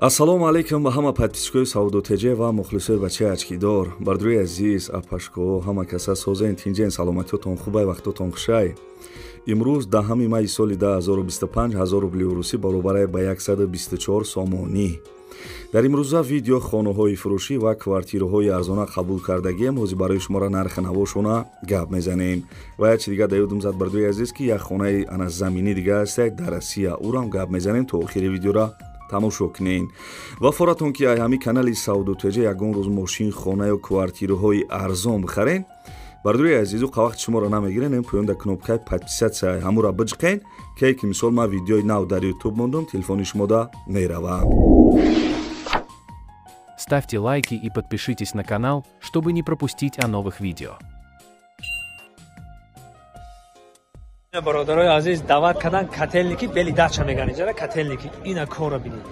Ассалому алайкум ба ҳама подписчикои Савдо ТЖ ва мухлисои бачаи очкидор. Бардури азиз, апашко, ҳама каса созен, тинҷен, саломатиётон хубай, вақтотон хушай. Имрӯз 10 майи соли 2025 1000 рубли русӣ баробарай ба 124 сомонӣ. Дар имрӯза видео хонаҳои фурӯшӣ ва квартираҳои арзона қабул кардагием. Ҳозир барои шуморо нархи навошона гап мезанем. Ва як чи дига да ёдум зад, бардури азиз, ки як хонаи ана заминӣ дига ҳастак дар Россия, ӯрам гап мезанем, то охири видеора тамошо кунед. Ва форатон ки ҳами канали Савдо ТЖ ягон рӯз мошин, хона ё квартираҳои арзон бихарен, бардури азизу қавақти шуморо намегирен, ин поёнда кнопкаи подписаться ҳамура биҷиқен, ке ки мисол ман видеои нав дар YouTube мондум, телефони шумода мерава. Ставьте лайки и подпишитесь на канал, чтобы не пропустить о новых видео. Бародарои азиз, даъват кардан котельники бели дача меган иҷара котельники. Ина кора бинед.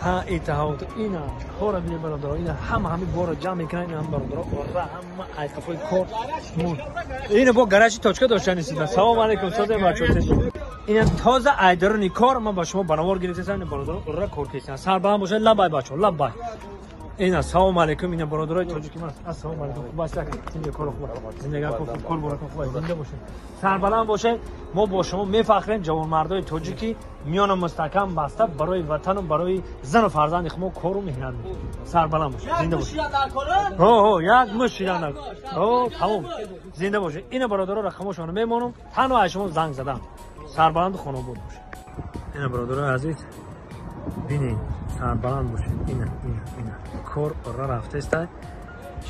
Ҳа итаҳот ина кора бинед бародаро. Ина ҳама ҳами бора ҷамъ мекунанд, ина ҳам бародаро ора ҳама айқафои кор. Ина бо гаражи точка доштани сида. Салом алейкум, созем бачаҳо. Ина тоза айдарони кор ман ба шумо банавор гирифтам, ина бародаро ора кор кесидан. Сарбаланд бошед, лабай бачаҳо, лабай. Ина салом алейкум, ина бародарои тоҷики ман. Ассалому алейкум. Хуб аст, зинда кор хуб. Зиндагӣ хуб, кор баракат хуб, зинда бошед. Сарбаланд бошед. Мо бо шумо мефахрем, ҷавонмардои тоҷикӣ миёна мустаҳкам баста барои ватану барои зану фарзанди худ мо кору меҳнат мекунем. Сарбаланд бошед, зинда бошед. Ҳо, ҳо, як муш шидан накун. Ҳо, тамом. Зинда бошед. Ина бародаро рақамошонро мемонам. Танҳо аз шумо занг задам. Сарбаланду хонобод бошед. Ина бародарои азиз, бинед, сарбаланд бошед. Ина, ина, ина. Кор ора рафтеста.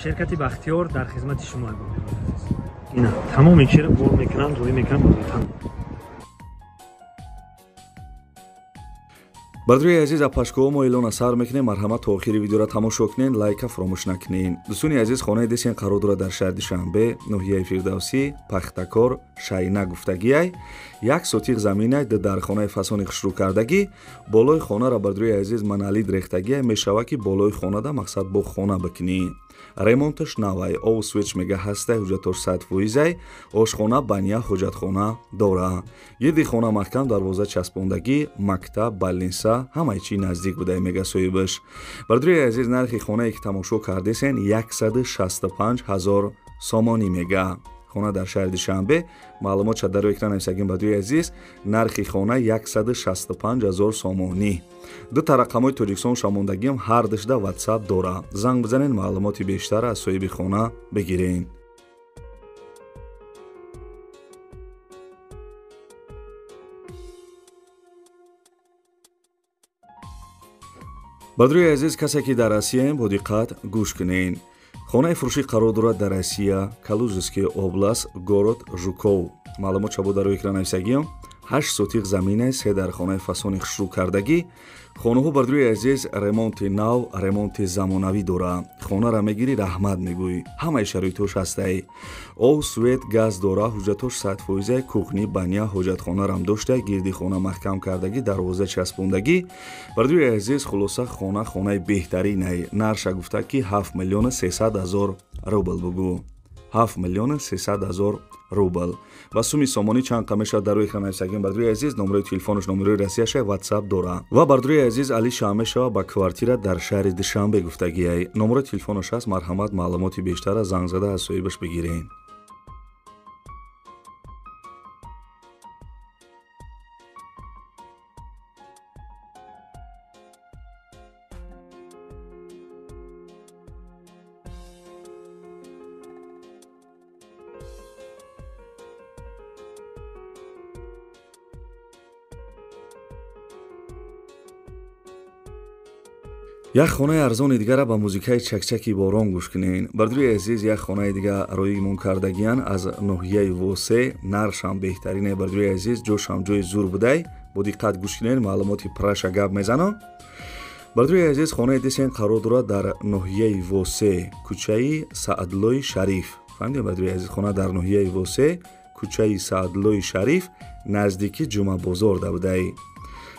Ширкати Бахтиёр дар хизмати шумо азиз. Ина тамоми чиро бор мекунам, рӯй мекунам ба ватан. Бардури азиз, апашкоҳо мо эълона сар мекунем. Марҳамат, то охири видеоро тамошо кунен, лайка фаромӯш накунен. Дӯстони азиз, хонаи десен қарор дорад дар шаҳри Душанбе, ноҳияи Фирдавсӣ, Пахтакор, Шайна гуфтагиай. Як сотиқ заминай, ду дар хонаи фасони хушрӯ кардагӣ. Болои хонара бардури азиз монолит рехтагиай, мешава ки болои хонада мақсад бо хона бикунӣ. Ремонташ навай, ов свеч мега ҳастай, ҳуҷҷатош 100%, ошхона, баня, ҳуҷҷатхона дора. Гирди хона маҳкам, дарвоза часпондагӣ, мактаб, балниса, ҳамаи чӣ наздик будай мега соҳибаш. Бардури азиз, нархи хонае ки тамошо кардесен 165 000 сомонӣ мега. Хона дар шаҳри Душанбе, маълумот шад дар рӯи экран нависагим. Бардури азиз, нархи хона 165 000 сомонӣ. Ду та рақамҳои Тоҷикистон шамондагиам ҳар душда WhatsApp дора. Занг бизанед, маълумоти бештар аз соҳиби хона бигирен. Бардури азиз, касе ки дар Россияем, бо диққат гӯш кунед. Хонаи фурӯшӣ қарор дорад дар Россия, Калужская область, город Жуков. Маълумот шабо дар рӯи экран нависагиам. 8 сотиқ заминай, 3 дар хонаи фасони хушрӯ кардагӣ. Хонаҳо бардури азиз ремонти нав, ремонти замонавӣ дора. Хонара мегирӣ, раҳмат мегӯӣ. Ҳамаи шароитош ҳастай. Ов, свет, газ дора, ҳуҷҷатош 100%, кухни, баня, ҳоҷатхонарам дошта, гирди хона маҳкам кардагӣ, дарвоза часпондагӣ. Бардури азиз, хулоса хона хонаи беҳтаринай. Нарша гуфта ки 7 300 000 рубл бугӯ. 7 300 000 рубл. Ва суми сомонӣ чанд қа мешавад дар рӯи экран нависагим. Бардури азиз, номерои телефонаш, номерои Россияша, WhatsApp дора. Ва бардури азиз, Али шаҳ мешава ба квартира дар шаҳри Душанбе гуфтагиай. Номерои телефонаш ҳаст, марҳамат, маълумоти бештара занг зада аз соҳибаш бигирен. Як хонаи арзони дигара ба музикаи чакчаки борон гӯш кунед. Бардури азиз, як хонаи дига роимон кардагиян аз ноҳияи Восе, наршам беҳтарине. Бардури азиз, ҷошам ҷои зур будай, бо диққат гӯш кунед, маълумоти праша гап мезанам. Бардури азиз, хонаи десен қарор дорад дар ноҳияи Восе, кӯчаи Саадлои Шариф. Фаҳмидем бардури азиз, хона дар ноҳияи Восе, кӯчаи Саадлои Шариф, наздики Ҷумъабозор да будай.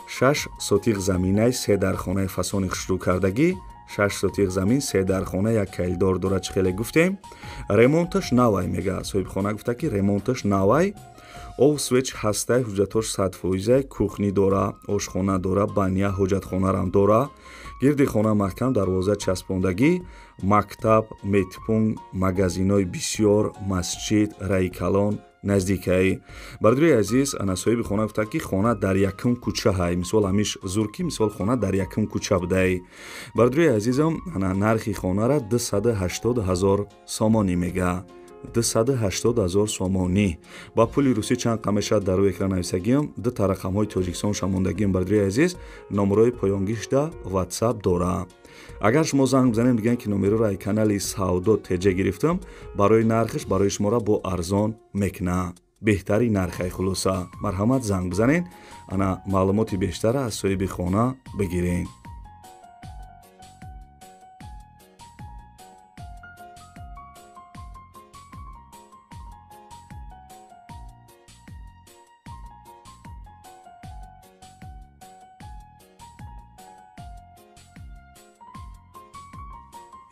6 сотиқ заминай, 3 дар хонаи фасони хушрӯ кардагӣ, 6 сотиқ замин, 3 дар хона, як калидор дорад, чӣ хеле гуфтем. Ремонташ навай мега. Соҳибхона гуфта ки ремонташ навай. Ов свеч ҳастай, ҳуҷҷатош 100%, кухни дора, ошхона дора, баня, ҳоҷатхонарам дора. Гирди хона маҳкам, дарвоза часпондагӣ, мактаб, медпункт, магазинҳои бисёр, масҷид, раи калон наздикай. Бародари азиз, ана соҳиби хона гуфта, ки хона дар якум кӯча ҳай. Мисол ҳамиш зур, ки мисол хона дар якум кӯча будай. Бародари азизам, ана нархи хонара 280 000 сомонӣ мега. 280 000 сомонӣ. Ба пули русӣ чанд қа мешавад, дар рӯи экран нависагиам. Ду та рақамҳои Тоҷикистон шамондагиам, бародари азиз, номерои поёнгишда WhatsApp дора. Агар шумо занг бизанем, бигӯем, ки номероро ай канали Савдо ТЖ гирифтам, барои нархш барои шуморо бо арзон мекуна. Беҳтари нархай хулоса. Марҳамат, занг бизанед, ана маълумоти бештара аз соҳиби хона бигиред.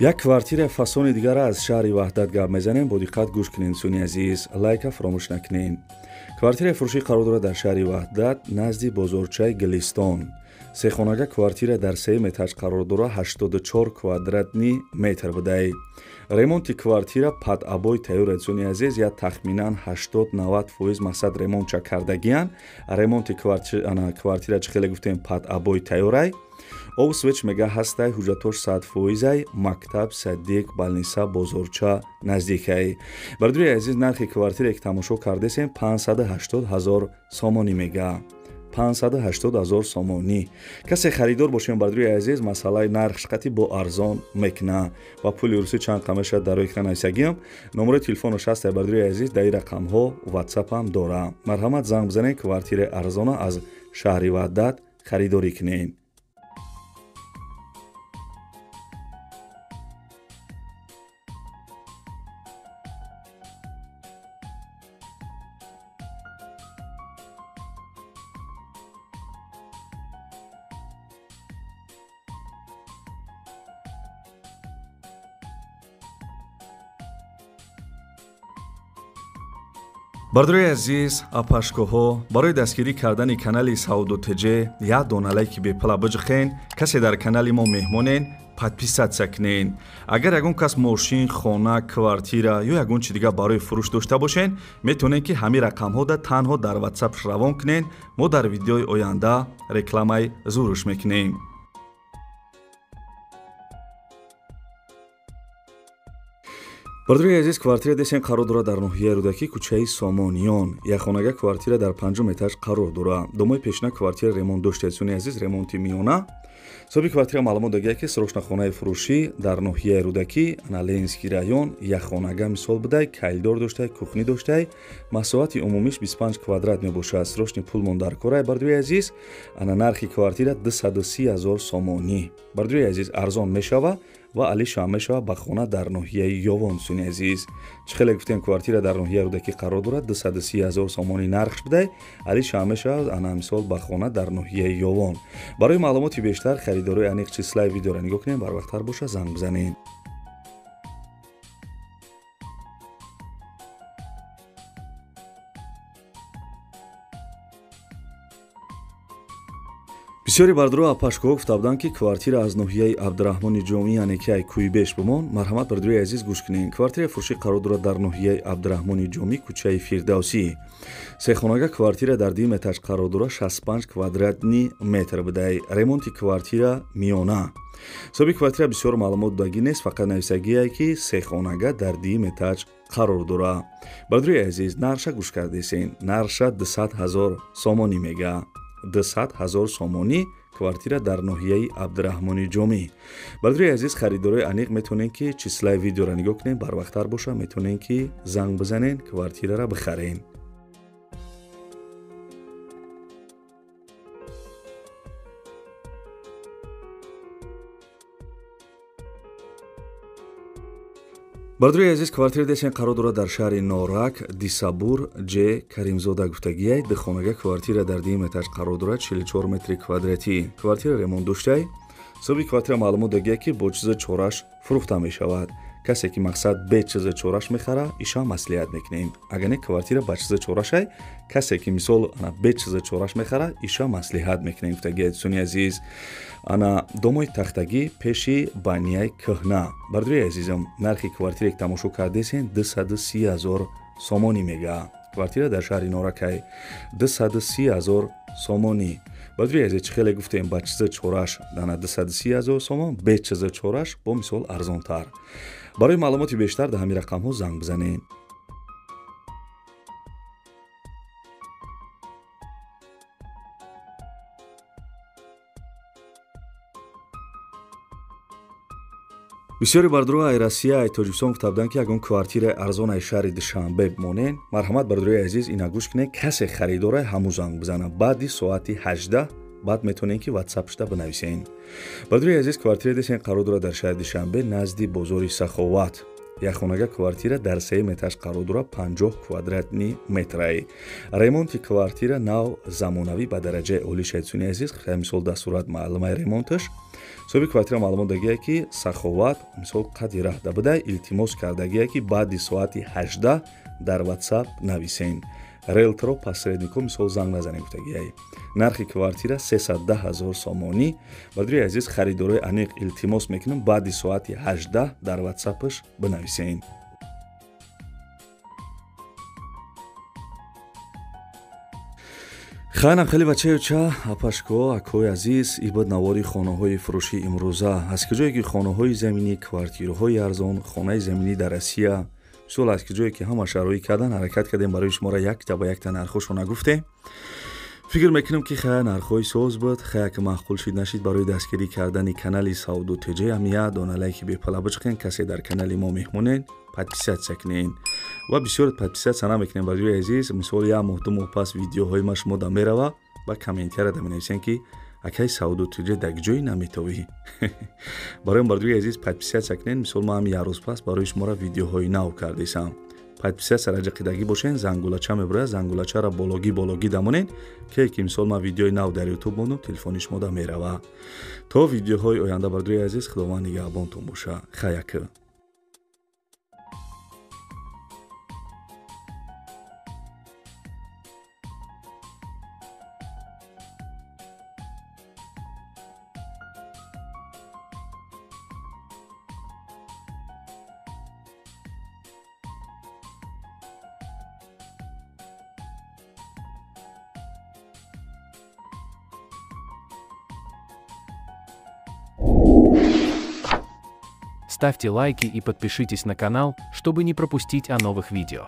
Як квартираи фасони дигара аз шаҳри Ваҳдат гап мезанем. Бо диққат гӯш кунед, дӯстони азиз, лайка фаромӯш накунед. Квартираи фурӯшӣ қарор дорад дар шаҳри Ваҳдат, назди бозорчаи Гилистон. Сехонага квартира дар сеюм этаж қарор дорад, 84 квадратный метр будай. Ремонти квартира под обои тайёр, дӯстони азиз, я тахминан 80-90% мақсад ремонтча кардагиян. Ремонти квартира чӣ хеле гуфтем, под обои тайёрай. Об свет мега ҳастай, ҳуҷҷатош 100%, мактаб, садик, больница, бозорча наздикай. Бародари азиз, нархи квартире ки тамошо кардесем 580 000 сомонӣ мега. 580 000 сомонӣ. Касе харидор бошем, бародари азиз, масъалаи нархш қати бо арзон мекуна. Ва пули русӣ чанд қа мешавад, дар рӯи экран нависагиам. Номерои телефонаш ҳастай, бародари азиз, дар ин рақамҳо WhatsApp ҳам дора. Марҳамат, занг бизанед, квартираи арзона аз шаҳри Ваҳдат харидорӣ кунед. Бародари азиз, апашкоҳо, барои дастгирӣ кардани канали Савдо ТЖ як дона лайки бепала биҷихен. Касе дар канали мо меҳмонен, подписаться кунен. Агар ягон кас мошин, хона, квартира ё ягон чи дигар барои фурӯш дошта бошен, метавонед, ки ҳамин рақамҳода танҳо дар WhatsApp равон кунен. Мо дар видеои оянда рекламаи зуруш мекунем. Бародари азиз, квартира десен қарор дорад дар ноҳияи Рӯдакӣ, кӯчаи Сомониён. Якхонага квартира дар панҷум этаж қарор дорад. Домои пешина квартира ремонт дошта, дӯстони азиз, ремонти миёна. Соҳиби квартира маълумот дагия, ки срочно хонаи фурӯшӣ дар ноҳияи Рӯдакӣ, ана Ленинский район, якхонага мисол будай, коридор доштай, кухня доштай, масоҳати умумиш 25 квадрат мебошад. Срочный пулмон дар корай, бародари азиз. Ана нархи квартира 230 000 сомонӣ. Бародари азиз, арзон мешава ва алишам мешава ба хона дар ноҳияи Ёвон, дӯстони азиз. Чӣ хеле гуфтем, квартира дар ноҳияи Рӯдакӣ қарор дорад, 230 000 сомонӣ нархш будай, алишам мешава ана мисол ба хона дар ноҳияи Ёвон. Барои маълумоти бештар харидорои аниқ числаи видеоро нигоҳ кунем, барвақттар боша занг бизанед. Бисёри бародаро апашкоҳо гуфта буданд, ки квартира аз ноҳияи Абдураҳмони Ҷомӣ, яъне ки ай Кӯйбеш бимон. Марҳамат, бародарои азиз, гӯш кунед. Квартираи фурӯшӣ қарор дорад дар ноҳияи Абдураҳмони Ҷомӣ, кӯчаи Фирдавсӣ. Сехонага квартира дар дуюм этаж қарор дорад, 65 квадратный метр будай. Ремонти квартира миёна. Соҳиби квартира бисёр маълумот додагӣ нест, фақат нависагие, ки сехонага дар дуюм этаж қарор дорад. Бародарои азиз, нарша гӯш кардесен, нарша 200 000 сомонӣ мега. 200 000 сомонӣ квартира дар ноҳияи Абдураҳмони Ҷомӣ. Бародари азиз, харидорои аниқ метавонед, ки числаи видеоро нигоҳ кунед, барвақттар боша метавонед, ки занг бизанед, квартираро бихаред. Бародари азиз, квартира десен қарор дорад дар шаҳри Норак, Дисабур, Ҷ Каримзода гуфтагиай. Духонага квартира дар дуюм этаж қарор дорад, 44 метри квадратӣ. Квартира ремонт доштай. Соҳиби квартира маълумот дагия, ки бо чиза чораш фурӯхта мешавад. Касе ки мақсад бе чиза чораш мехара, иша маслиҳат мекунем. Агар не квартира ба чиза чорашай, касе ки мисол ана бе чиза чораш мехара, иша маслиҳат мекунем. Гуфтагӣ, дӯстони азиз, ана домои тахтагӣ пеши банияи кӯҳна. Бардори азизам, нархи квартире ки тамошо кардесен 230 000 сомонӣ мега. Квартира дар шаҳри Норакай 230 000 сомонӣ. Бардори азиз, чӣ хеле гуфтем, ба чиза чораш ана 230 000 сомон, бе чиза чораш бо мисол арзонтар. Барои маълумоти бештар дар ҳамин рақамҳо занг бизанед. Бисёри бардорҳо ай Россия, ай Тоҷикистон гуфта буданд, ки ягон квартираи арзон ай шаҳри Душанбе бимонед. Марҳамат, бардорои азиз, ина гӯш кунед, касе харидорай ҳамун занг бизанад. Баъди соати 18 баъд метавонед, ки ватсап шуда бинависед. Бардорои азиз, квартира десен қарор дорад дар шаҳри Душанбе, назди бозори Саховат. Якхонага квартира дар 3 этаж қарор дорад, 50 квадратни метрай. Ремонти квартира нав замонавӣ ба дараҷаи олӣ шайдсуни азиз, мисол дар сурат маълумаи ремонташ. Соҳиби квартира маълумот дагия, ки Саховат мисол қадри раҳда буда, илтимос кардагия, ки баъди соати 18 дар ватсап нависен. Риэлторо, посреднико мисол занг назанем, гуфтагияй. Нархи квартира 310 000 сомонӣ. Бардори азиз, харидорои аниқ илтимос мекунам, баъди соати 18 дар ватсапаш бинависен. Хайнам хеле бачаюча, апашко, акои азиз, ибад навори хонаҳои фурӯшии имрӯза. Аз куҷое ки хонаҳои заминӣ, квартираҳои арзон, хонаи заминӣ дар Россия, мисол аз куҷое ки ҳама шароит кардан, ҳаракат кардем барои шуморо якта ба якта нархҳошо нагуфтем. Фикр мекунам, ки хая нархҳои соз буд, хая ки маъқул шид нашид, барои дастгирӣ кардани канали Савдо ТЖ ҳам дона лайки бепала бичиқен. Касе дар канали мо меҳмонен, подписаться кунен. Ва бисёр подписаться намекунем, бардори азиз. Мисол як моҳ, 2 моҳ пас видеоҳои ма шумо да мерава ва комментария да менависен, ки акай Савдо ТЖ дар ҷое наметовӣ. Барои бардори азиз подписаться кунен. Мисол ман ҳам як рӯз пас барои шуморо видеоҳои нав кардесам. Подписаться раҷақидагӣ бошен, зангулача мебурад, зангулачаро бологӣ бологӣ дамонен, ке ки мисол ман видеои нав дар ютуб мондум, телефони шумо да мерава. То видеоҳои оянда, бардори азиз, Худованд нигаҳбонтон боша. Хаяк. Ставьте лайки и подпишитесь на канал, чтобы не пропустить о новых видео.